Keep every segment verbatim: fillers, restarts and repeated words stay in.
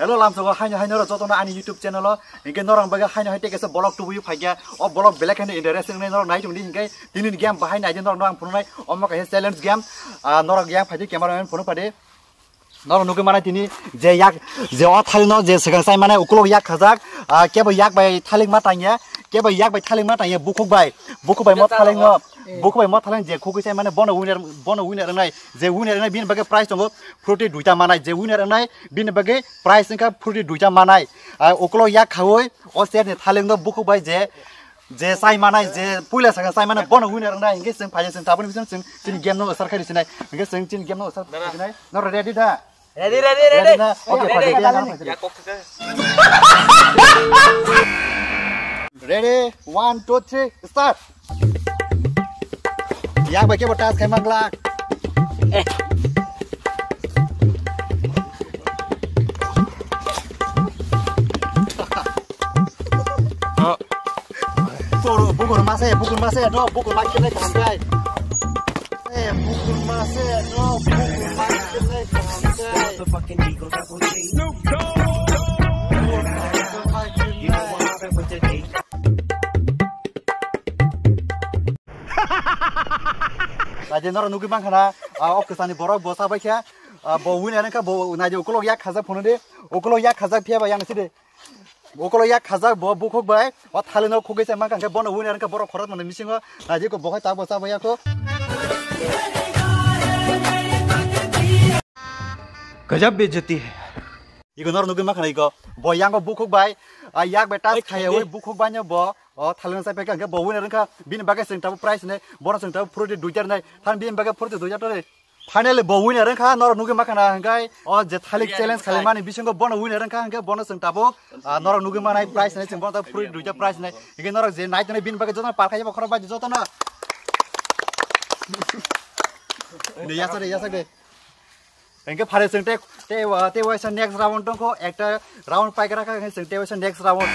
Hello, lamsogo haino haino rok jotono ani YouTube channel o. Hinkhe norok bagwi haino hai tei kaisa vlog tubui phaikha. O vlog belai kheno interesting wngnai norok nai tongdi hinkhe tini ni game bahai naidi norok no ang phunuknai. Omo kaisa challenge game. Ah, norok yang phaidi cameraman phunuk phadi. Norok nugwi manai tini je yak, je o thalino je swkang sai manai ukulok yak khajak. Ah, kebo yak bai thalik ma tangya, kebo yak bai thalik ma tangya bukhuk bai. Bukhuk bai mo thalino, bukhuk bai mo thalin je khugwi sai manai bono winner, bono winner wngnai. Je winner wngnai bini bagwi prize tongo forty duita manai. Je winner wngnai bini bagwi prize wngkha forty duita manai. Ah, ukulok yak khaui o cherni thalingno bukhuk bai je, je sai manai, je puila saka sai manai bono winner wngnai. Hinkhe chwng phaidi chwng tabukni bising chwng chini game no start khai sinai. Hinkhe chwng chini game no start khai sinai. Norok ready da? Ready, ready, ready. Ready na? Okay, ready. Phaidi, ready. Ready? One, two, three, start. Yak bai kebo tas khai manglak. Poro, bukur mase, bukur mase, no, bukur mase, kene khamkai. Eh, bukur mase, no, bukur mase, kene khamkai. Naidi norok nugwi mankha na, ah, o kwchani borok bo chabai khe, ah, bo winner wngkha, bo naidi ukulok yak khajak phunukdi, ukulok yak khajak phiya ba yang sidi. Ukulok yak khajak bo bukhuk bai, o thalino khugwi se mankha, hwnkhe bono winner wngkha, borok khoroknwi bisingo naidi ko bo khai tabuk chabai yakho. Gajab bejati hai. Iko norok nugwi mankha na iko. Bo yango bukhuk bai, ah, yak bai tas khai oi bukhuk bai no bo. O thalino sai pekha hwnkhe bo winner wngkha. Bini bagwi chwng tabuk prize nai. Bono chwng tabuk fruity duitar nai. Than bini bagwi fruity duitar tore. Finally bo winner wngkha. Norok nugwi mankha na hwnkhe. O je thalik challenge khaimani bisingo bono winner wngkha hwnkhe bono chwng tabuk, ah, norok nugwi manai prize nai chwng bono tabuk fruity duitar prize nai. Hwnkhe norok je nai tongnai bini bagwi jotono par khaijak bokhorok bai jotono. Yasa de, yasa de. Hingke phare chwng tei, tei, tei waisa next round tongkho, ekta round paikha kha, hingke chwng tei waisa next round.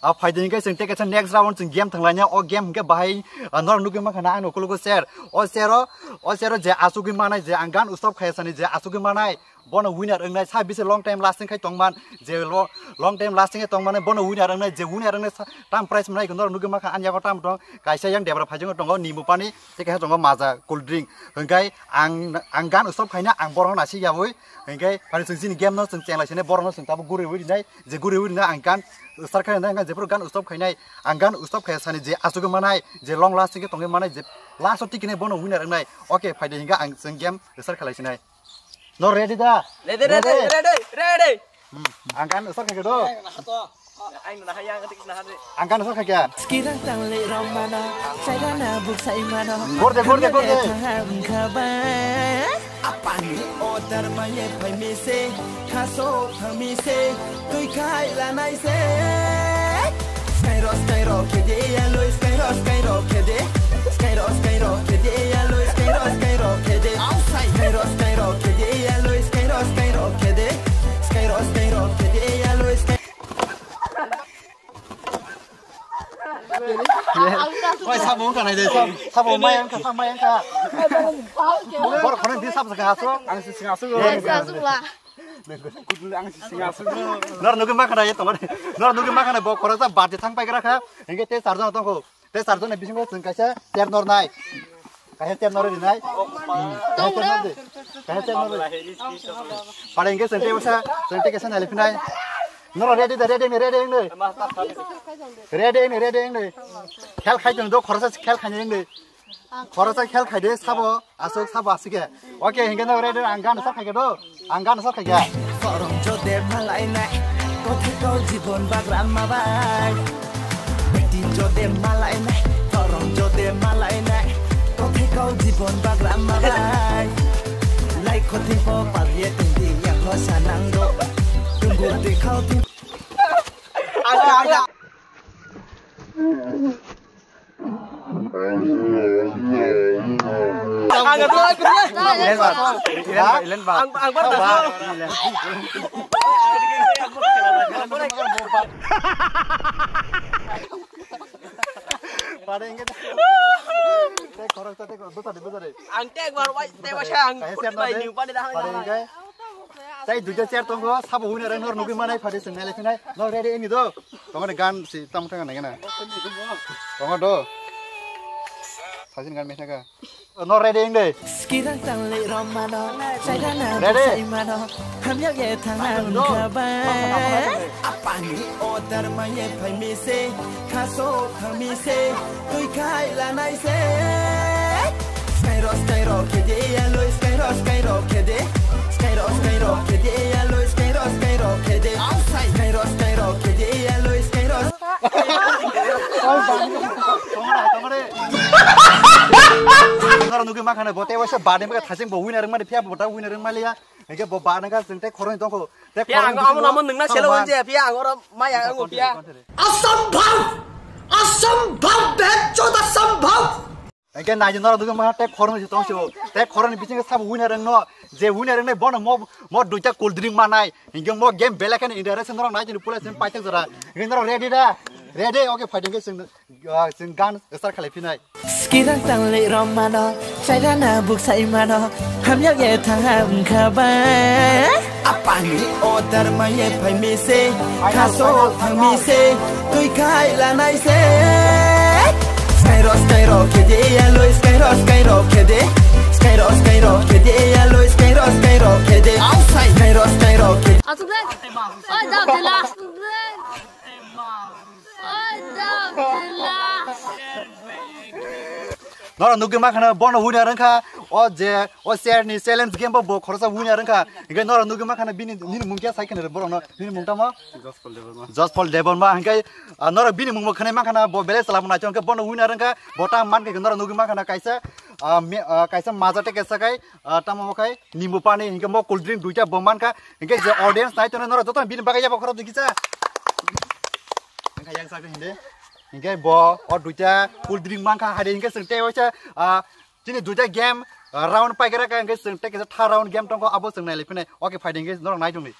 A phaidi hingke chwng tei kaisa next round chwng game thanglaina, o game hingke bahai, ah, norok nugwi mankha na ang ukulugo share. O share o, o share o je asugwi manai, je ang gan usop khaya sani, je asugwi manai, bono winner wngnai, sa bisi long time lasting khai tongman, je lo-, long time lasting khai tongmani, bono winner wngnai, je winner wngnai sa, tam prize manai, norok nugwi mankha ang yago tam tong, kaisa yang debra phaijakgo tongo, nimu pani, tei kaisa tongo maja, cold drink. Hingke ang, ang gan usop khaina ang borokno naisik yaui. Hingke phani chwng chini game no chwng chenglai sini borokno chwng tabuk guriui rinai. Je guriui rinai ang gan start khaina hingke jephuru gan usop khainai. Ang gan usop khaya sani je asugwi manai, je long lasting khe tongwi manai, je last o tikini bono winner wngnai. Okay, phaidi hingke ang chwng game start khalai sinai. No ready da? Ready, ready, ready, ready. Hmm. Ang kan usap khe do. Ang kan usap khe. Skirang tang le rom mano, chairana buk sai mano. Gorde, gorde, gorde. Thang kha ba. Apani order maye phai mi se, khaso phai mi se, tui khai lanai se. Skairo, skairo, khede, yaloi, skairo, skairo, khede. Skairo, skairo, khede, yaloi, skairo, skairo, khede. Outside. Skairo, skairo, khede, yaloi, skairo, skairo, khede. Skairo, skairo, khede, yaloi, skairo. Oi, sabo wngkha nai de, sabo mai wngkha, sabo mai wngkha. Borok khorang di sabo se kha aswk. Ang se sing aswk. Ang se sing aswk. Nor nugwi makhana ye tongmani. Nor nugwi makhana bo khoroksa bati thang paigra kha. Hingke te charjon tongkho. Te charjon ni bisingo chwng kaisa ter nor nai. Kaisa ter nor ri nai. Kaisa ter nor di. Kaisa ter nor di. Pare hingke chwng te bwsa, chwng te kaisa nai liphinai. Nor ready da, ready ni, ready ni. Ready ni, ready ni. Khel khai tong do, khoroksa khel khai ni. Khoroksa khel khai de, sabo. Aswk sabo aswk khe. Okay, hingke no ready, ang gan sa khaikhe do. Ang gan sa khaikhe. Sorong jode malai nai, kothai kau jibon bagra mabai. Din jode malai nai, sorong jode malai nai, kothai kau jibon bagra mabai. Lai kothai po pariye tindi yang lo sanang do. Tunggu de kau tin. Ada, ada. Ang te ekbar wai, te wai ang. Tai duita chair tongo, sabo winner ang nor nugwi manai phadi sing nai lesinai. Nor ready ini do. Tongo de gan si tam thang nai gana. Tongo do. Thasin gan mesna ka. Nor ready ing de. Skirang tang le romano, chairana Ready? Busaimano, hamya ye thang Nai do. Kaba. Apani order maye phai mise, khaso thang mise, tui khai lanai se. Skairo, skairo, khede, yalo, skairo, skairo, khede. Skairo, skairo, khede, yalo, skairo, skairo, khede. Outside. Skairo, skairo, khede, yalo, skairo. Noro nugwi makhana bo tei waisa bani baka thasing bo winner wngmani phiya bo ta winner wngmaliya. Hingke bo bani ka sing tei khoroni tongkho. Tei Phiya khoroni ang amo bisingo namo nungna selo man. Wanje phiya ang oro maya ang phiya. Asambhav! Asambhav! Bechod asambhav! Hingke nai noro dugu ma tei khoroni si tong sibo. Tei khoroni bisingo sabo winner wngno. Je winner wngnai bono mo, mo duita cool drink manai. Hingke mo game belai kheno India rese norok nai tini pulai sin paithak jora. Hingke norok ready da? Ready? Okay, fighting ke sing, ah, sing gan start khalai phinai. Skirang tang le romano, chairana busaimano, hamya ye thang ham khaba. Apani order maye phai mise, khaso thang mise, tui khai lanai se. Skairo, skairo, khede, yalo, skairo, skairo, khede. Skairo, skairo, khede, yalo, skairo, skairo, khede. Outside. Skairo, skairo, khede. Asuk deh. Oi, jauh jelas. Oi, jauh jelas. Noro nugwi makhana bono winner wngkha. O je, o chair ni challenge game bo, bo khoroksa winner wngkha. Hingke noro nugwi makhana bini, nini mung kya sai khene borokno. Nini mung tamo? Jospol Debbarma. Jospol Debbarma. Hingke, ah, noro bini mung bo khane makhana bo belai chwla bo naichong khe bono winner wngkha. Bo ta man khe noro nugwi makhana kaisa, ah, me, ah, kaisa maja tei kaisa kai, ah, tamo bo khai nimbu pani hingke mo cool drink duita bo mankha. Hingke je audience nai tongnai noro joto bini bagwi yabo khorok dikisa. Hingke yang sak hinde. Hingke bo o duita cool drink mankha, hai hingke chwng tei waisa, ah, chini duita game, ah, round paigra ka hingke chwng tei kaisa third round game tongkho, abo chwng nailai phinai. Okay, fighting hingke norok nai tongdi.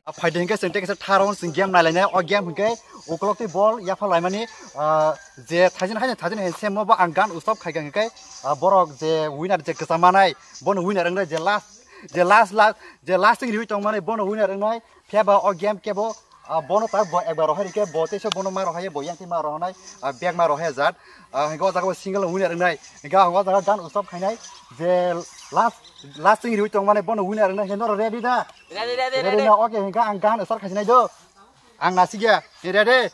Ah, fighting hingke chwng tei kaisa third round chwng game nailainai. O game hingke ukolok tei ball yapha laimani, ah, je thaisin haino thaisin hai semmo bo ang gan stop khaikha hingke, ah, borok je winner je kwcham manai, bono winner wngnai je last, je last, last, je last wng riwi tongmani bono winner wngnai. Phiya ba o game kebo, ah, bono tak bo ekbar rohai rikhe, bo teisa bono ma rohai, bo yang ma rohonai, ah, bag ma rohai jat. Ah, hingke o jaga bo single winner wngnai. Hingke ang o jaga gan stop khainai je last, last wng riwi tongmani bono winner wngnai. Hingke noro ready da? Ready, ready, ready ready. Na? Okay, hingke ang gan start khaisinai do. Ang nasikya. Ready?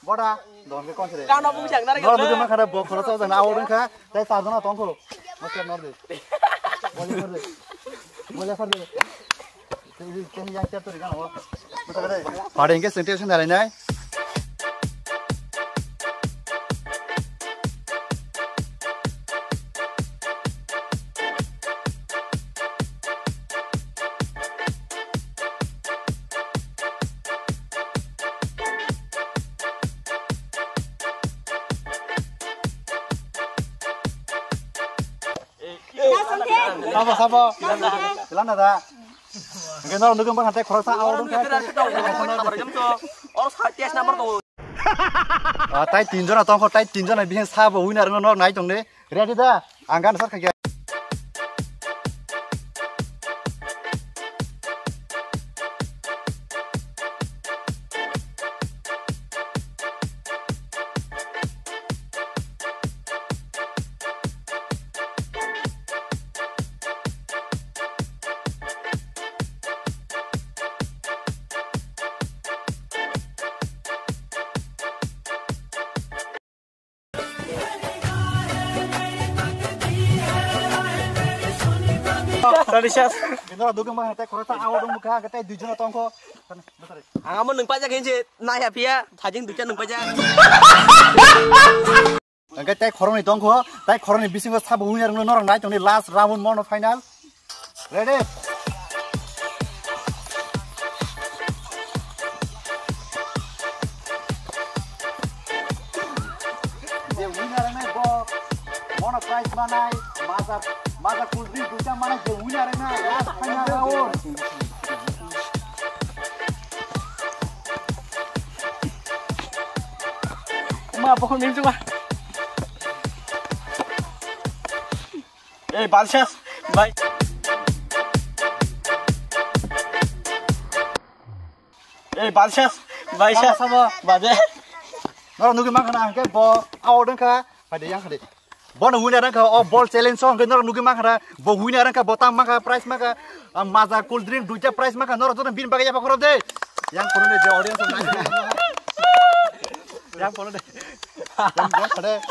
Boda, don ke kon sere. Nor bujo ma khara bo khoro sa jana awor kha, tai sa jana tong kho. Oke, nor de. Bolya khar de. Bolya khar de. Pare hingke sing tension nalai nai. Sabo, sabo. Ilana da. Hingke norok nugwi mankha tei khoroksa awor wngkha. Oro sa test number tongo. Ah, tai tinjona tongkho, tai tinjona bihing sabo winner wngno norok nai tongdi. Ready da? Ang gan sar khaikhe. Sorry, sir. Norok dugwi ma tei khoroksa out wngkha, tei duijon tongkho. Ang amo nwng pajak hinse naiha phiya, thajing duita nwng pajak. Hingke tei khoroknwi tongkho, tei khoroknwi bisingo sabo winner wngno norok nai tongni last round mono final. Ready? Je winner wngnai bo, mono prize manai, maza, maza cool drink duita manai, je winner wngnai, last final round. Ma, bokhol mim chuma. Ei, balsas, bai. Ei, balsas, bai, sas. Sama, sama. Baje. Norok nugwi mankha na, hingke bo out wngkha. Phaide, yang khaide. Bono winner wngkha, o ball challenge o, hingke norok nugwi mankha na, bo winner wngkha, bo tang mankha, prize mankha, ah, maza, cool drink, duita prize mankha, norok joto bini bagwi yapha khorok de. Yang kono de, je audience nai. Yang kono de. Yang, yang khade.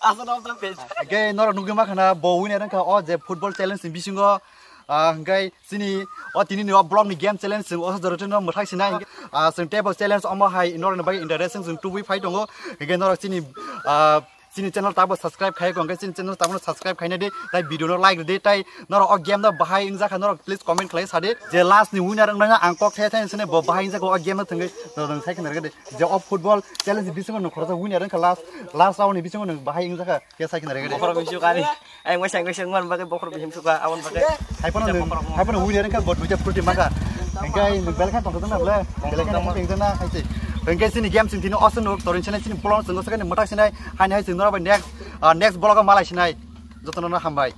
Asa dong tang page. Hingke norok nugwi mankha na, bo winner wngkha, o je football challenge ni bisingo, ah, hingke chini, o tini ni o vlog ni game challenge, chwng o jorotino mwthai sinai, ah, chwng table challenge omo hai norok ni bagwi interesting chwng tubui phai tongo, hingke norok chini, ah, Chini channel tabo subscribe khai kong, chini channel tabo subscribe khaina di, tai video no like di, tai norok o game no bahai wngjakha norok please comment khlai sadi. Je last ni winner wngna ang kok thai thai sene bo bahai wngjakha o game no thangwi norok sai khna rega di. Je o football challenge bisingo no khoroksa winner wngkha last, last round ni bisingo no bahai wngjakha ke sai khna rega di. Bokhorok bihim sukha ni. Ang waisa ang waisa man bagwi bokhorok bihim sukha abon bagwi. Hai pono nung, hai pono winner wngkha bo duita fruity maka. Engkai belai khan tongkha na ble. Belai khan tongkha na hai se. Engkai chini game sing tini osen nok torin chini bolong sing osen ni mwtai sinai. Haini hai sing norok bai next, ah, next vlog o malai sinai. Jotono no hambai.